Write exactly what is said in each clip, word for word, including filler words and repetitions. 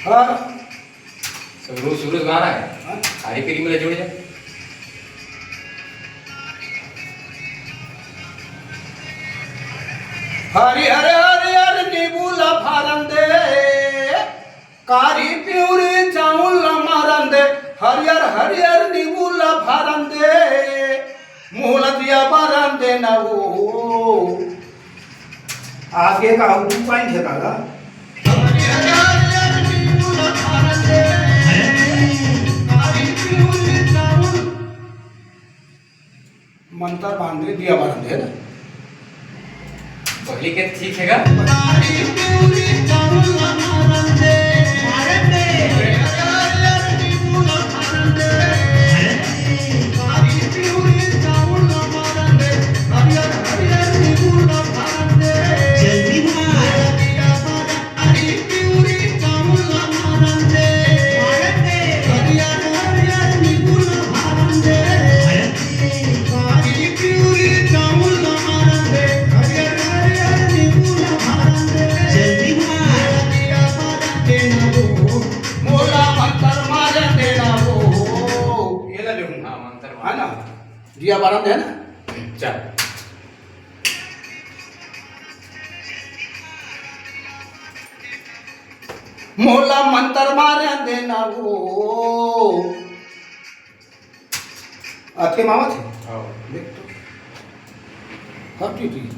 हाँ। सुरू, सुरू से गाना है। हाँ। आगे फिर मेरा जोड़ जा। हरी हरे हरियर नींबू ला फारन दे, कारी पिवरी चाउर ला मारन दे, हरियर हरियर नींबू ला फारन दे, मोला दिया बारन दे ना वो। आगे का दू पॉइंट है दादा। मंतर बांध दे, दिया बारन दे ना। पहली के ठीक है का? जल्दी मार। जल्दी मार। मोला मंतर मार देना वो। ये ला ले हूँ। हाँ, मंतर मार। है ना? दिया बारन दे ना? चल। मोला मंतर मार देना वो। अतके मावत है? हाँ। देख तो। हाँ, ठीक, ठीक।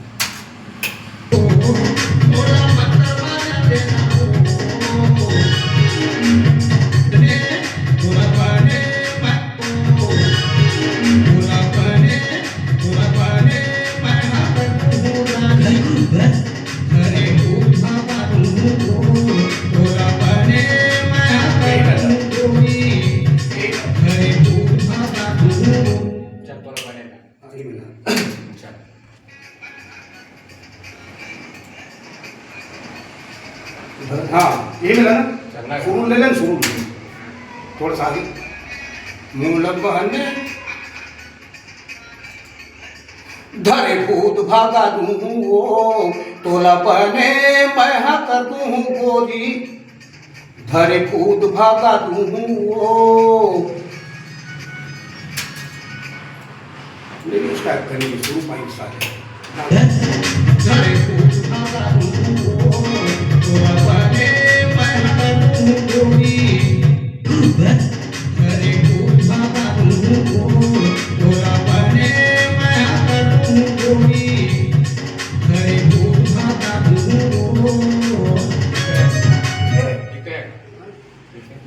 चल, तोला बने ना। हाँ, ये मिला। चल। हाँ, ये मिला ना? चलना है। सुरू ले लेन, सुरू ले लेन। थोड़ा सा आगे। मुँह लग बहन में। धरे भूत भागा दूँ वो, तोला बने मैं हा कर दूँ गोरी। धरे भूत भागा दूँ वो। नहीं, उसका करने की शुरू पाइन सारे। धरे भूत भागा दूँ वो, तोला बने मैं हा कर दूँ गोरी। धरे भूत भागा दूँ वो, तोला बने मैं हा कर दूँ गोरी। धरे भूत भागा दूँ वो। ठीक है। ठीक है।